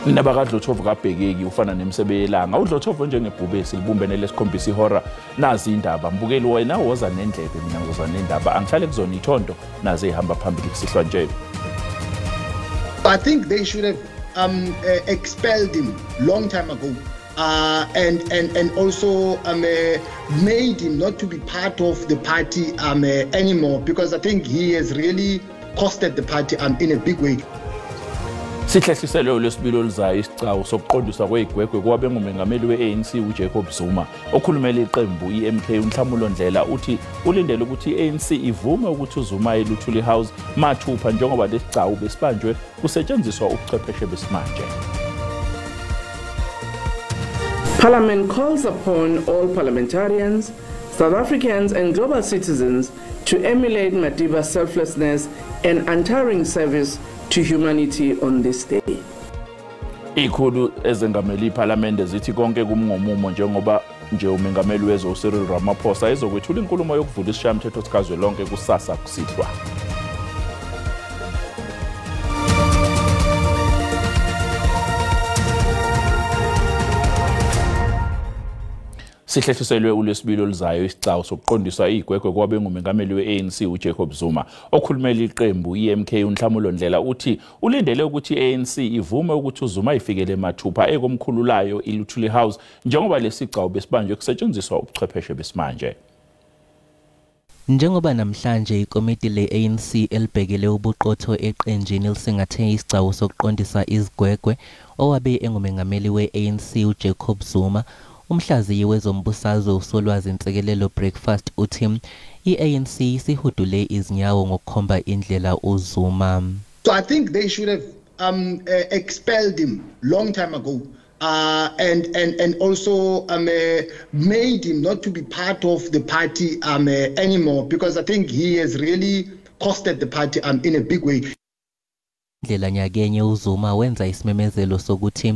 Indaba kaDlothovu kabhekeki ufana nemsebe yelanga. UDlothovu njengebhubesi libumbene lesikhombisa ihora. Nazi indaba mbukeli wena woza nendlebe, mina ngizoza nendaba. Angihlale kuzona ithonto naze ihamba phambili kusihlwa nje. I think they should have expelled him long time ago. And also made him not to be part of the party anymore, because I think he has really costed the party in a big way. Sihlehliselwe olwesibili oluzayo isicawu sokuqondiswa kwezigwegwe kwabe ngumengameli we-ANC uJacob Zuma. Okhulumela iqembu i-MK uNhlamulo Ndlela uthi ulindele ukuthi i-ANC ivume ukuthi uZuma aye eLuthuli House mathupha njengoba lesicawu besibanjwe kusetshenziswa ubuchwepheshe besimanje. Parliament calls upon all parliamentarians, South Africans and global citizens to emulate Madiba's selflessness and untiring service to humanity on this day. Ikhulu ezengameli iPhalamende zithi konke kumngomumo njengoba nje umengameli wezwe uCyril Ramaphosa ezokwethula inkulumo yokuvula isishayamthetho sikazwelonke kusasa kusihlwa. Sihlehliselwe ulwesibili oluzayo isicawu sokuqondiswa igwegwe kwabe ngumengameli we-ANC uJacob Zuma. Okhulumela iqembu i-MK uNhlamulo Ndlela uthi ulindele ukuthi i-ANC ivume ukuthi uZuma ayifikele mathupha ekomkhululayo iLuthuli House njengoba lesicawu besibanjwe kusetshenziswa ubuchwepheshe besimanje. Njengoba namhlanje ikomiti le-ANC elibhekele ubuqotho eqenjini elisingathe isicawu sokuqondisa izigwegwe owabe engumengameli we-ANC uJacob Zuma, umhlaziyi wezombusazwe uSolwazi Ntsikelelo Breakfast uthi i-ANC isihudule izinyawo ngokukhomba indlela uZuma. So I think they should have expelled him long time ago. And also made him not to be part of the party anymore, because I think he has really costed the party in a big way. Ndlela nyakenye uZuma wenza isimemezelo sokuthi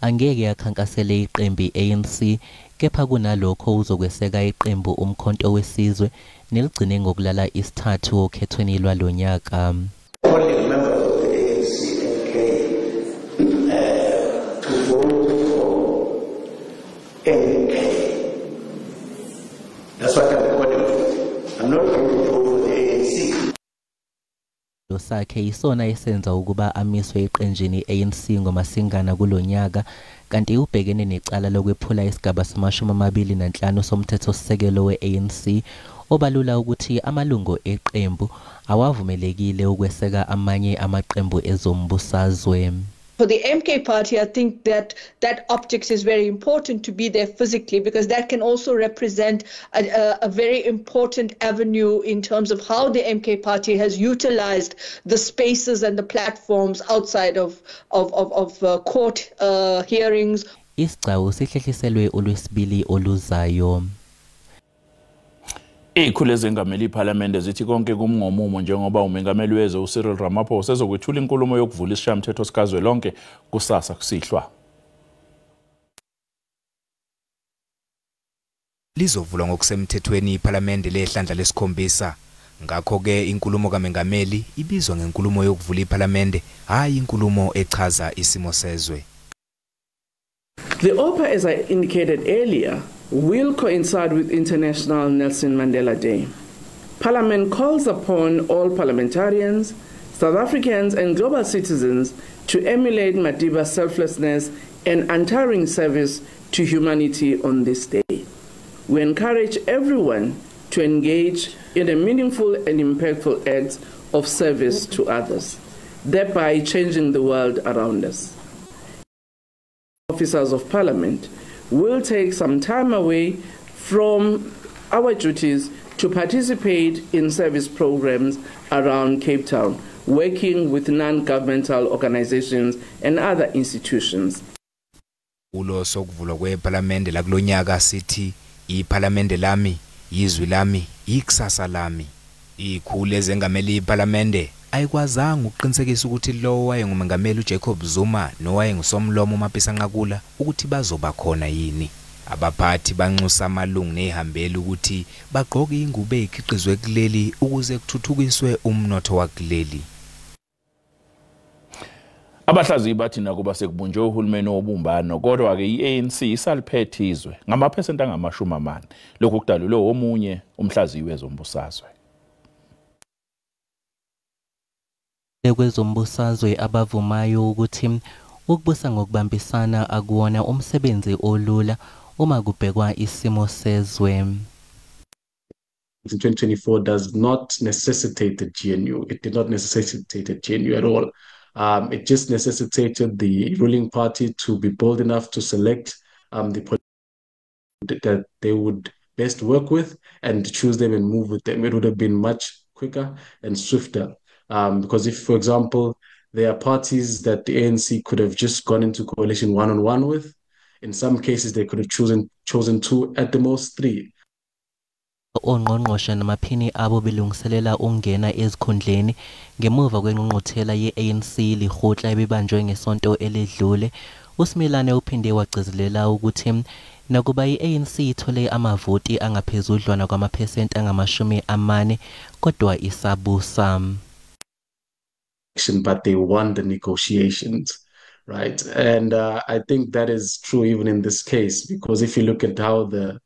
angeke akhankasele iqembu i-ANC, kepha kunalokho uzokweseka iqembu Umkhonto weSizwe neligcine ngokulala isithathu okhethweni lwalonyaka. Sakhe isona esenza ukuba amiswe eqenjini i-ANC ngoMasingana kulonyaka, kanti ubhekene necala lokwephula isigaba sama-25 somthethosisekelo we-ANC obalula ukuthi amalungu eqembu awavumelekile ukweseka amanye amaqembu ezombusazwe. For the MK party, I think that optics is very important to be there physically, because that can also represent a very important avenue in terms of how the MK party has utilized the spaces and the platforms outside of court hearings. Isigcawu sihlehliselwe olwesibili oluzayo. Ikhulu ezengameli iPhalamende zithi konke kumngomumo njengoba umengameli wezwe uCyril Ramaphosa ezokwethula inkulumo yokuvula isishayamthetho sikazwelonke kusasa kusihlwa. Lizovulwa ngokusemthethweni iPhalamende lehlandla lesikhombisa. Ngakho-ke inkulumo kamengameli ibizwa ngenkulumo yokuvula iPhalamende, hhayi inkulumo echaza isimo sezwe. The OPA, as I indicated earlier, will coincide with International Nelson Mandela Day. Parliament calls upon all parliamentarians, South Africans and global citizens to emulate Madiba's selflessness and untiring service to humanity on this day. We encourage everyone to engage in a meaningful and impactful act of service to others, thereby changing the world around us. Officers of Parliament will take some time away from our duties to participate in service programs around Cape Town, working with non-governmental organizations and other institutions. Ulo sokuvulwa kwePhalamende lakulonyaka sithi iPhalamende lami, izwi lami, ikusasa lami. Ikhulu ezengameli iPhalamende ayikwazanga ukuqinisekisa ukuthi lowo wayengumengameli uJacob Zuma nowayengusomlomo uMapisa Nqakula ukuthi bazoba khona yini. Abaphathi banxusa amalungu nezihambeli ukuthi bagqoke ingubo ezikhiqizwe kuleli ukuze kuthuthukiswe umnotho wakuleli. Abahlaziyi bathi nakuba sekubunjwe uhulumeni wobumbano, kodwa-ke i-ANC isaliphethe izwe ngamaphesenti angama-40. Lokhu kudalulwe omunye umhlaziyi wezombusazwe. Kwezombusazwe abavumayo ukuthi ukubusa ngokubambisana akuwona umsebenzi olula uma kubhekwa isimo sezwe. In 2024 does not necessitate the GNU. It did not necessitate the GNU at all. It just necessitated the ruling party to be bold enough to select the that they would best work with and to choose them and move with them. It would have been much quicker and swifter. Because if, for example, there are parties that the ANC could have just gone into coalition one-on-one with, in some cases they could have chosen two, at the most three. Ongqongqoshe namaphini abo belungiselela ukungena ezikhundleni ngemuva kwengqungquthela ye-ANC Lekgotla ebibanjwe ngesonto eledlule. USimelane uphinde wagcizelela ukuthi nakuba i-ANC ithole amavoti angaphezudlwana kwamaphesenti angama-40 kodwa isabusa. But they won the negotiations, right? And I think that is true even in this case, because if you look at how the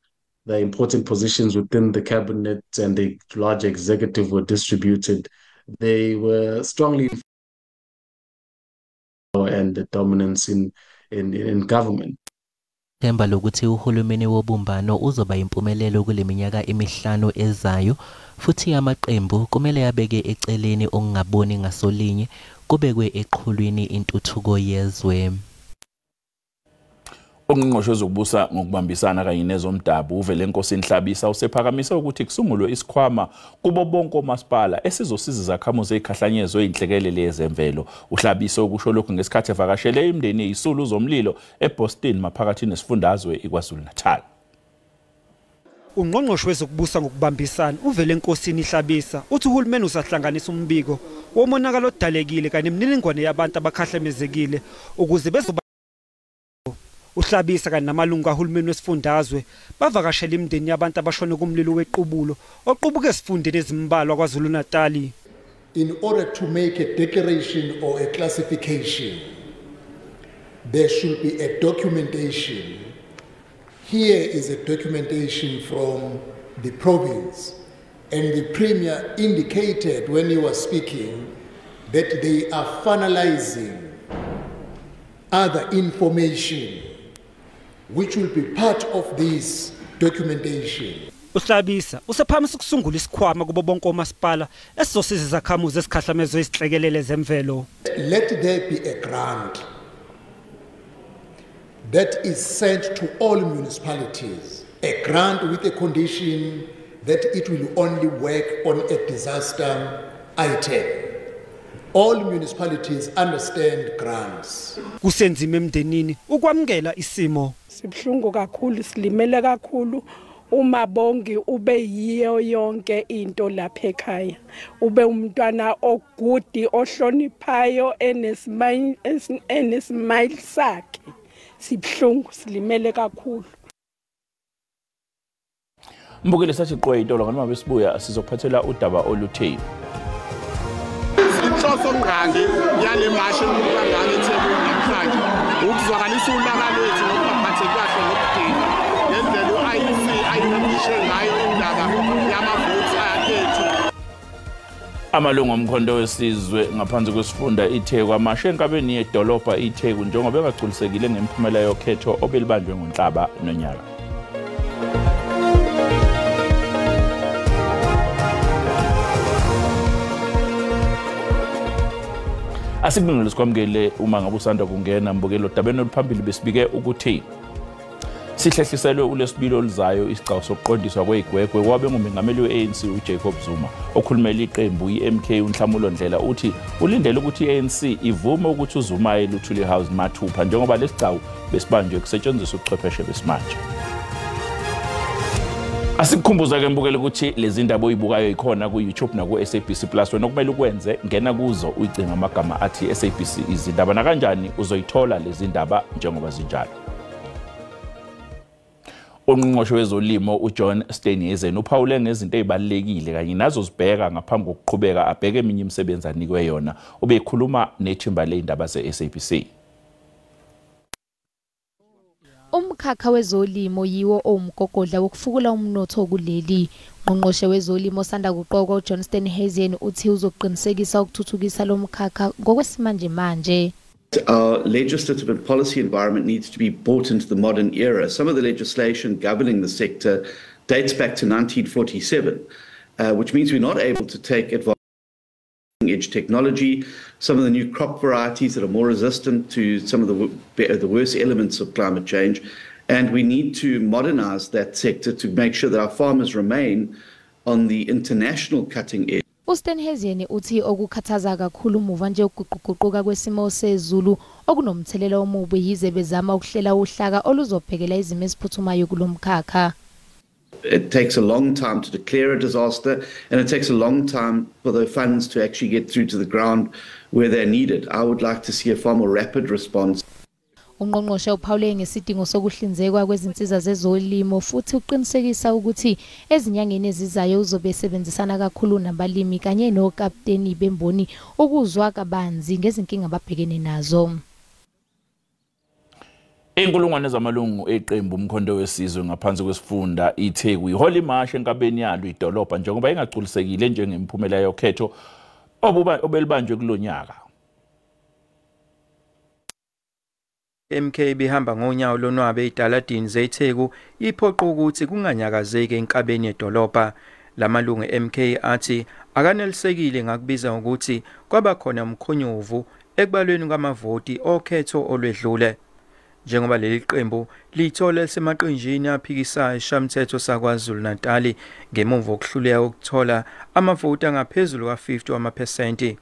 important positions within the cabinet and the large executive were distributed, they were strongly and the dominance in government. Themba lokuthi uhulumeni wobumbano uzoba impumelelo kule minyaka emihlanu ezayo, futhi amaqembu kumele abeke eceleni okungaboni ngasolinye kubekwe eqhulwini intuthuko yezwe. Ungqongqoshe wezokubusa ngokubambisana kanye nezomdabu uVelenkosini Hlabisa usephakamise ukuthi kusungulwe isikhwama kubo bonke omasipala esizosiza izakhamuzi ezikhahlanyezwe inhlekelele yezemvelo. UHlabisa ukusho lokhu ngesikhathi evakashele imindeni eyisulu zomlilo eBoston maphakathi nesifundazwe iKwaZulu-Natal. Ungqongqoshe wezokubusa ngokubambisana uVelenkosini Hlabisa uthi uhulumeni usahlanganisa umbiko womonakalo odalekile kanye nemininingwane yabantu abakhahlamezekile ukuze bezoba. UHlabisa kanye namalungu kahulumeni wesifundazwe bavakashela imindeni yabantu abashone kumlilo wequbulo oqubuke esifundeni ezimbalwa KwaZulu-Natal. In order to make a declaration or a classification, there should be a documentation. Here is a documentation from the province, and the premier indicated when he was speaking that they are finalizing other information which will be part of this documentation. UHlabisa usephakamisa ukusungula isikhwama kubo bonke omasipala esizosiza izakhamuzi esikhahlamezwe izinhlekelele zemvelo. Let there be a grant that is sent to all municipalities, a grant with a condition that it will only work on a disaster item. All municipalities understand grants. Kusenzima emndenini ukwamukela isimo. Sibhlungu kakhulu, silimele kakhulu. UMabongi ube yiyo yonke into lapha ekhaya. Ube umntwana ogudi ohloniphayo enesmile sakhe. Sibhlungu, silimele kakhulu. Mbukele sathi qoye itolo noma besibuya sizokuphathela udaba olutheni. Inhloso ngqangi yale mashi enkulu eThekwini namhlanje ukuzwakalisa ulaka lwethu nokungaphatheki kahle nokudinga ngendlela u-IEC ayihumishe ngayo indaba yamavoti ethu. Amalungu omkhonto wesizwe ngaphansi kwesifunda iTheku amashe enkabeni yedolobha iTheku njengoba engagculisekile ngemiphumela yokhetho obelibanjwe ngoNhlaba nonyaka. Asikubingelele sikwamukele uma ngabe usanda kungena mbukelo odabeni oluphambili besibike ukuthi sihlehliselwe ulesibili oluzayo isigcawu sokuqondiswa kwezigwegwe kwabe ngumengameli we-ANC uJacob Zuma. Okhulumela iqembu i-MK uNhlamulo Ndlela uthi ulindele ukuthi i-ANC ivume ukuthi uZuma aye eLuthuli House mathupha njengoba lesigcawu besibanjwe kusetshenziswa ubuchwepheshe besimanje. Asikukhumbuza ke mbukele ukuthi lezi ndaba oyibukayo ikhona ku-YouTube naku-SABC Plus. Wena okumele ukwenze ngena kuzo uyicinga amagama athi SABC izindaba, nakanjani uzoyithola lezi ndaba njengoba zinjalo. Ungqongqoshe wezolimo uJohn Steenhuisen uphawule ngezinto ezibalulekile kanye nazo zibheka ngaphambi kokuqhubeka abheke eminye imisebenzi anikwe yona. Ubekhuluma nethimba lezindaba ze-SABC. Umkhakha wezolimo yiwo owumgogodla wokufukula umnotho kuleli. Ungqongqoshe wezolimo osanda kuqokwa uJohn Steenhuisen uthi uzoqinisekisa ukuthuthukisa lo mkhakha ngokwesimanje manje. Our legislative and policy environment needs to be brought into the modern era. Some of the legislation governing the sector dates back to 1947, which means we're not able to take advantage of edge technology, some of the new crop varieties that are more resistant to some of the worst elements of climate change. And we need to modernize that sector to make sure that our farmers remain on the international cutting edge. uSteenhuisen uthi okukhathaza kakhulu muva nje ukuguquguquka kwesimo sezulu okunomthelela omubi yize bezama ukuhlela uhlaka oluzobhekela izimo eziphuthumayo kulomkhakha. It takes a long time to declare a disaster, and it takes a long time for the funds to actually get through to the ground where they're needed. I would like to see a far more rapid response. Ungqongqoshe uphawule ngesidingo sokuhlinzekwa kwezinsiza zezolimo futhi uqinisekisa ukuthi ezinyangeni ezizayo uzobe esebenzisana kakhulu nabalimi kanye nokapteni bemboni ukuzwa kabanzi ngezinkinga ababhekene nazo. Inkulungwane zamalungu eqembu Umkhonto Wesizwe ngaphansi kwesifunda iTheku ihola imashi enkabeni yalo idolobha njengoba ingagculisekile njengemphumela yokhetho obelibanjwe kulonyaka. MK bihamba ngonyawo lonwabe edaladini zeTheku iphoqa ukuthi kunganyakazeki enkabeni yedolobha. Lamalungu MK athi akanelisekile ngakubiza ngokuthi kwaba khona umkhonyovu ekubalweni kwamavoti okhetho olwedlule. Njengoba leli qembu lithole lisemaqenjini aphikisayo ishamthetho saKwaZulu Natali ngemuva kokuhluleka ukuthola amavoti angaphezulu ka-50 wamaphesenti.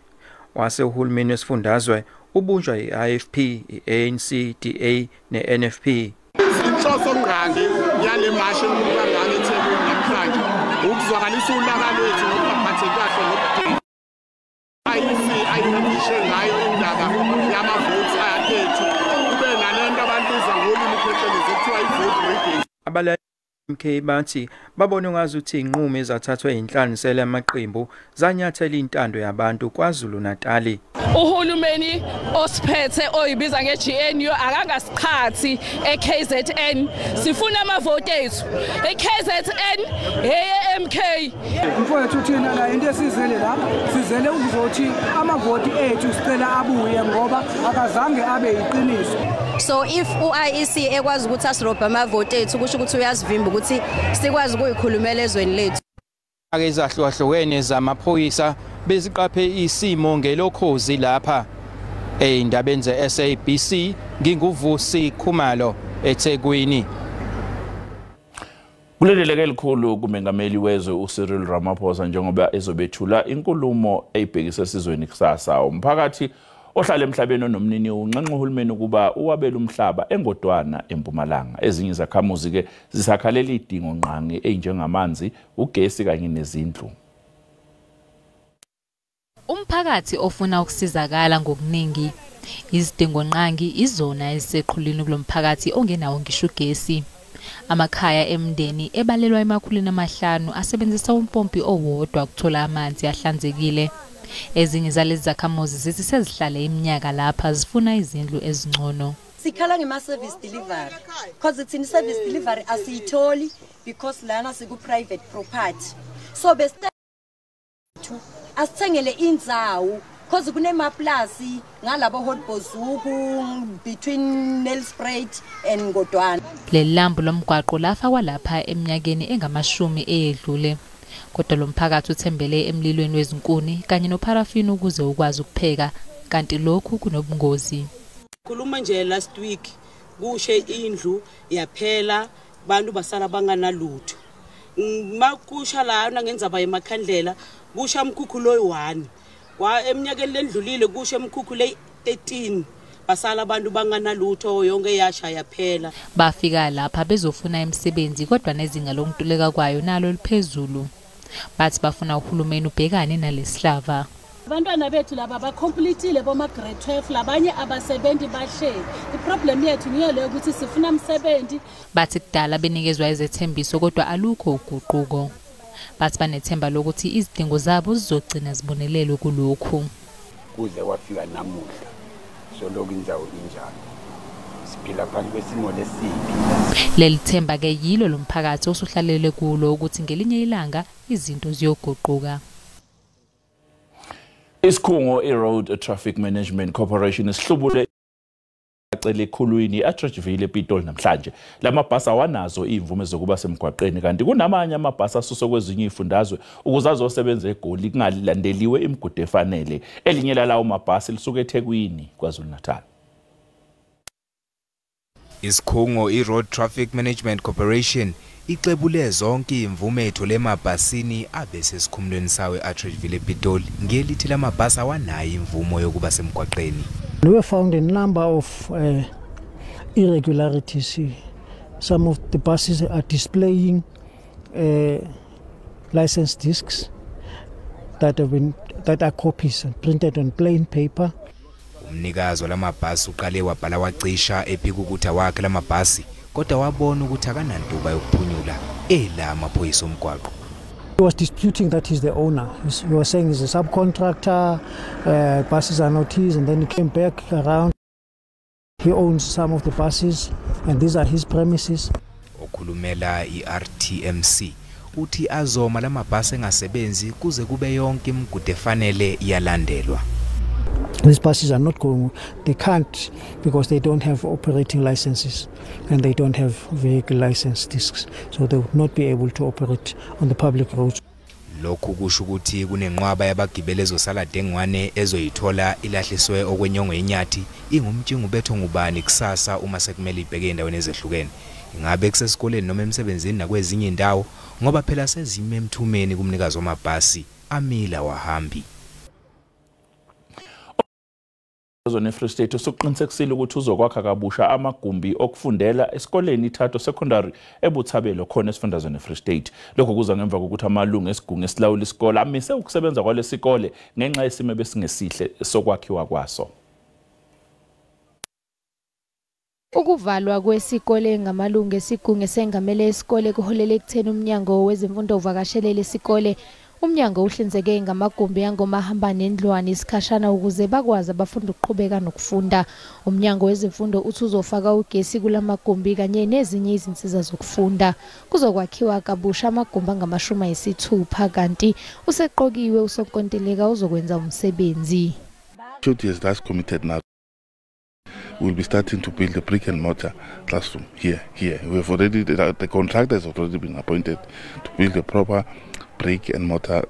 Wase uhulumeni wesifundazwe ubunjwa i-IFP, i-ANC, DA ne-NFP. Inhloso ngqangi yale mashi enkulu eThekwini namhlanje ukuzwakalisa ulaka lwethu ngokungaphatheki kahle ngobudingi. IEC ayimishe ngayo indaba yamavoti ethu kube nalento abantu ngolimi phecelezi ekuthiwa i-vote rigging. Abala MK bathi babone ngazuthi inqumo ezathathwe inhlanganisela yamaqembu zanyathela intando yabantu KwaZulu Natali. Uhulumeni osiphethe oyibiza nge-GNU akangasiqhathi e-KZN, sifuna amavoti ethu e-KZN eye-MK. Mfowethu thina la into esizele la sizele ukuzothi amavoti ethu sicela abuye ngoba akazange abe yiqiniso. So if u-IEC ekwazi ukuthi asirobhe amavoti ethu kusho ukuthi uyasivimba ukuthi sikwazi ukuyikhulumela ezweni lethu. Ake ezahlukahlukene zamaphoyisa beziqaphe isimo ngelokhozi lapha ey'ndabeni ze-SABC. NginguVusi Khumalo eThekwini. Kulindeleke elikhulu kumengameli wezwe uCyril Ramaphosa njengoba ezobethula inkulumo eyibhekise esizweni kusasa. Umphakathi ohlala emhlabeni onomnini unxenxa uhulumeni ukuba uwabele umhlaba engodwana eMpumalanga. Ezinye izakhamuzi ke zisakhalela idingo ngqangi ezinjengamanzi, ugesi kanye nezindlu. Umphakathi ofuna ukusizakala ngokuningi, izidingo ngqangi izona eziseqhulwini kulomphakathi ongenawo ngisho ugesi. Amakhaya emndeni ebalelwa ema-500 asebenzisa umpompi owodwa ukuthola amanzi ahlanzekile. Ezinye zalezi zakhamuzi zithi sezihlale iminyaka lapha zifuna izindlu ezingcono. Sikhala ngema-service delivery because thina i-service delivery asiyitholi because lana siku-private property, so besithu asithengele indzawo because kunemaplasi ngalabo Hot Bozuku between Nelspruit and Ngodwana. Leli lambu lomgwaqo lafakwa lapha eminyakeni engama-10 eyedlule. Kodwa lo mphakathi uthembele emlilweni wezinkuni kanye nopharafini ukuze ukwazi ukupheka, kanti lokhu kunobungozi. Khuluma nje last week kushe indlu yaphela, bantu basala banganalutho. Makusha lana ngenzaba yemakhandlela kusha umkhukhu loyi-1 kwa eminyakeni lendlulile kusha umkhukhu le-13 basala abantu banganalutho yonke yasha yaphela. Bafika lapha bezofuna imisebenzi kodwa nezinga lokuntuleka kwayo nalo liphezulu. Bathi bafuna uhulumeni ubhekane nalesihlava. Abantwana bethu laba bacompletile boma grade 12, labanye abasebenzi bahleli. Iproblem yethu ngiyo leyo ukuthi sifuna umsebenzi. Bathi kudala benikezwa izethembiso kodwa alukho uguquko. Bathi banethemba lokuthi izidingo zabo zizogcina zibonelelwe kulokhu. Kuze kwafika namuhla soloku indzawo injalo. Siphila phansi kwesimo lesibi. Leli themba ke yilo lomphakathi osuhlalele kulo ukuthi ngelinye ilanga izinto ziyoguquka. Isikhungo i-Road Traffic Management Corporation isihlubule acele ekhulwini e-Atteridgeville ePitoli namhlanje. Lamabhasi awanazo imvume zokuba semgwaqeni kanti kunamanye amabhasi asuswe kwezinye izifundazwe ukuze azosebenza eGoli kungalandeliwe imigudu efanele. Elinye lalawo mabhasi lisuka eThekwini KwaZulu-Natal. Isikhungo i-Road Traffic Management Corporation ixebule zonke imvume ethole emabhasini abesesikhumulweni sawo e-Atteridgeville ePitoli ngelithi lamabhasi awanayo imvumo yokuba semgwaqeni. We found a number of irregularities. Some of the buses are displaying license discs that are copies and printed on plain paper. Umnikazi walamabhasi uqale wabhala wacisha ephika ukuthi awakhe lamabhasi kodwa wabona ukuthi akanantuba yokuphunyula ela amaphoyisa omgwaqo. He was disputing that he's the owner. He was saying he's a subcontractor, buses are not his, and then he came back around. He owns some of the buses and these are his premises. Okhulumela i-RTMC uthi azoma lamabhasi engasebenzi kuze kube yonke imigudu efanele iyalandelwa. These buses are not going, they can't because they don't have operating licenses and they don't have vehicle license discs, so they would not be able to operate on the public roads. Lokhu kusho ukuthi kunenqwaba yabagibeli ezosala dengwane ezoyithola ilahliswe okwenyongo yenyathi ingumtshingo ubetho ngubani kusasa uma sekumele ibheke endaweni ezehlukene. Ingabe kusesikoleni noma emsebenzini nakwezinye indawo ngoba phela sezime emthumeni kumnikazi wamabhasi amila wahambi. Free State usuqinisekisile ukuthi uzokwakha kabusha amagumbi okufundela esikoleni iThato Secondary eButhabelo khona esifundazweni eFree State. Lokho kuza ngemva kokuthi amalungu esigungu esilawula isikole amise ukusebenza kwalesikole ngenxa yesimo besingesihle sokwakhiwa kwaso. Ukuvalwa kwesikole ngamalungu esigungu esengamele isikole kuholele ekutheni umnyango wezemfundo uvakashelele isikole. Umnyango uhlinzeke ngamagumbi angomahamba nendlwane isikhashana ukuze bakwazi abafundi ukuqhubeka nokufunda. Umnyango wezemfundo uthi uzofaka ugesi kulamagumbi kanye nezinye izinsiza zokufunda. Kuzokwakhiwa kabusha amagumbi angama-60 kanti useqokiwe usonkontileka uzokwenza umsebenzi. Is that's committed now. We'll be starting to build a brick and mortar classroom here. We have already, the contractor has already been appointed to build a proper brick and mortar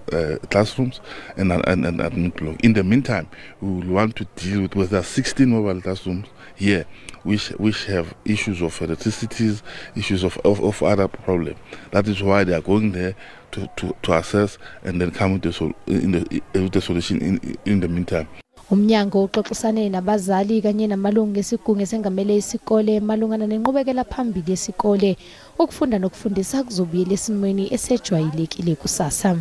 classrooms and admin block. In the meantime, we will want to deal with there are 16 mobile classrooms here, which have issues of electricity, issues of other problems. That is why they are going there to assess and then come with the solution in the meantime. Umnyango uxoxisane nabazali kanye namalungu esigungu esengamele isikole malungana nenqubekela phambili yesikole. Ukufunda nokufundisa kuzobuyela esimweni esejwayelekile kusasa.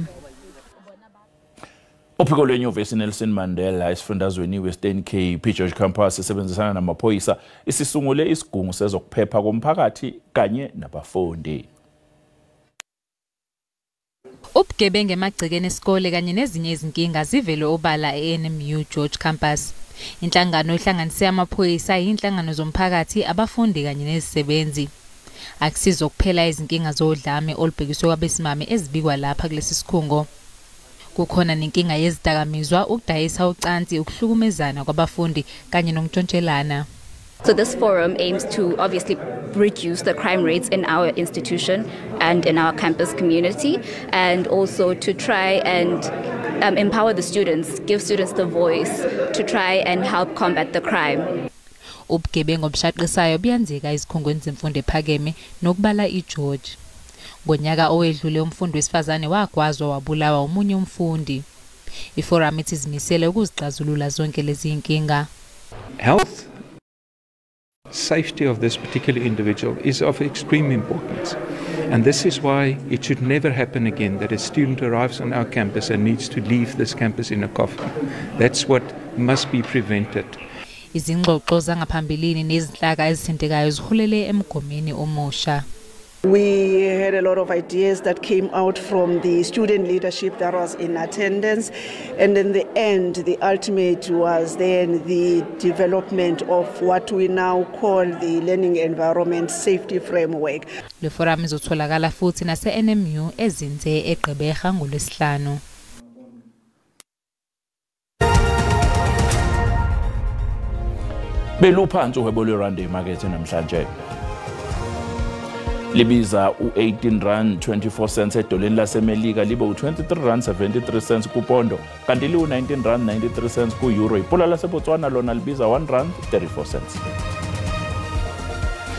Uphiko lwenyuvesi Nelson Mandela esifundazweni iWestern Cape George Campus isebenzisana namaphoyisa isisungule isigungu sezokuphepha komphakathi kanye nabafundi. Ubugebengu emagcekeni esikole kanye nezinye izinkinga zivele obala e-NMU George Campus. Inhlangano ihlanganise amaphoyisa, inhlangano zomphakathi, abafundi kanye nezisebenzi. Akusizo kuphela izinkinga zodlame olubhekiswe kwabesimame ezibikwa lapha kulesi sikhungo. Kukhona nenkinga yezidakamizwa, ukudayisa ucansi, ukuhlukumezana kwabafundi kanye nokuntshontshelana. So this forum aims to obviously reduce the crime rates in our institution and in our campus community, and also to try and empower the students, give students the voice to try and help combat the crime. Ubugebengu obushaqisayo buyenzeka ezikhungweni zemfundo ephakeme nokubala iGeorge. Ngonyaka owedlule umfundi wesifazane wagwazwa wabulawa omunye umfundi. Iforum ithi izimisele ukuzixazulula zonke lezi inkinga. Health, Safety of this particular individual is of extreme importance. And this is why it should never happen again that a student arrives on our campus and needs to leave this campus in a coffin. That's what must be prevented. Izingxoxo zangaphambilini nezinhlaka ezithintekayo ziholele emgomeni omusha. We had a lot of ideas that came out from the student leadership that was in attendance, and in the end, the ultimate was then the development of what we now call the Learning Environment Safety Framework. Le forum izotholakala futhi nase-NMU ezinze eGqeberha ngoLwesihlanu. Beluphansi uhwebo lwerandi emakethe namhlanje. Libiza u-18 rand 24 cents edoleni laseMelika, libe u-23 rand 73 cents kupondo, kanti liwu-19 rand 93 cents ku-euro. Ipula laseBotswana lona libiza 1 rand 34 cents.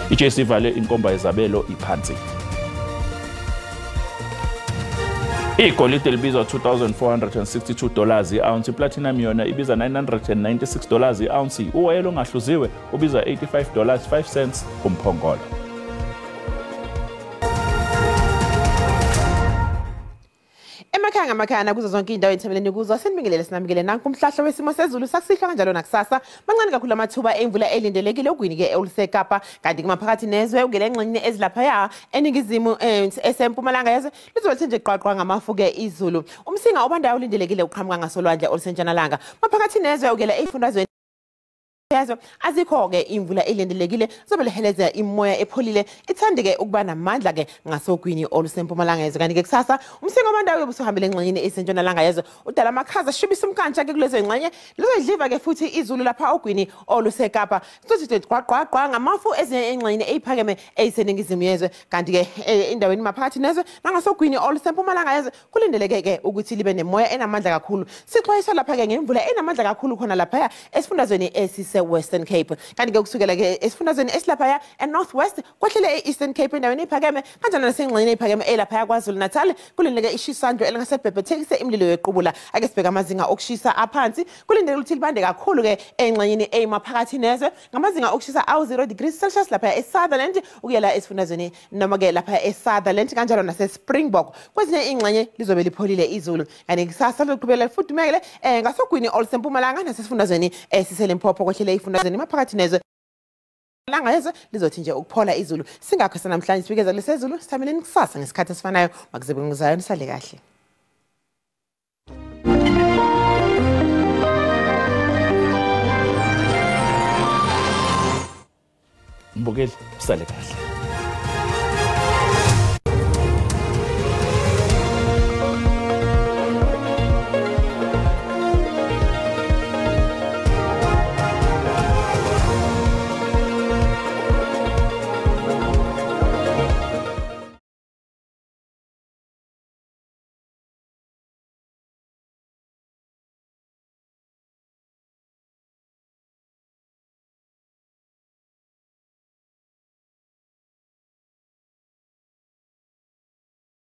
I-JSE ivale inkomba yezabelo iphansi. Igolide libizwa $2,462 i-ounce, iplatinum yona ibiza $996 i-ounce, uwoyela ongahluziwe ubiza $85.05 kumphongolo. Emakhaya ngamakhaya kuzo zonke indawo ethembeleni kuzo sinibingelele sinamukele nanku umhlahlo wesimo sezulu sakusihlwa kanjalo nakusasa. Mancane kakhulu amathuba emvula elindelekile ogwini-ke oluseKapa, kanti kumaphakathi nezwe ungele engxenyeni ezilaphaya eningizimu esempumalanga yezwe lizobe lithe nje qwaqwa ngamafu-ke izulu. Umsinga obandayo ulindelekile uqhamuka ngasolwandle olusentshonalanga. Maphakathi nezwe ungele ey'fundazweni yazo azikho-ke imvula elindelekile, zobe liheleza imoya epholile ithande-ke ukuba namandla-ke ngasogwini olusempumalanga yezwe. Kanti-ke kusasa umsinga obandayo uyobe usuhambele engxenyeni esentshonalanga yezwe udala amakhaza ashubisa umkantsha-ke kulezo ngxenye, lizoyidliva-ke futhi izulu lapha ogwini oluseKapa. Sizothi qwaqwaqwa ngamafu ezinye engxenyeni eyiphakeme eyiseningizimu yezwe. Kanti-ke endaweni maphakathi nezwe nangasogwini olusempumalanga yezwe kulindeleke-ke ukuthi libe nemoya enamandla kakhulu. Sixwayiswa lapha-ke ngemvula enamandla kakhulu khona laphaya esifundazweni esise Western Cape. Kanti ke kusukela ke esifundazweni esilaphaya eNorth West kwehlele e-Eastern Cape endaweni ephakeme kanjalo nasengxenyeni ephakeme elaphaya KwaZulu Natal kulindeleke ishisandlo elingasebhebhethekise imililo yequbula. Ake sibheke amazinga okushisa aphansi, kulindeleke ukuthi libande kakhulu ke engxenyeni eyimaphakathi nezwe ngamazinga okushisa awu-0 degrees Celsius laphaya eSutherland ukuyela esifundazweni noma ke lapha eSutherland kanjalo nase-Springbok. Kwezinye ingxenye lizobe lipholile izulu. Kanti kusasa lizoqhubeka lifudumele ngasogwini olusempumalanga nasesifundazweni esiseLimpopo kwehlele ifundazweni maphakathi nezwe langa yezwe lizothi nje ukuphola izulu. Singakho sanamhlanje sibikeza lesezulu, sithameleni kusasa ngesikhathi esifanayo. Makuze bengizayo, nisale kahle. Mbukeli, usale kahle.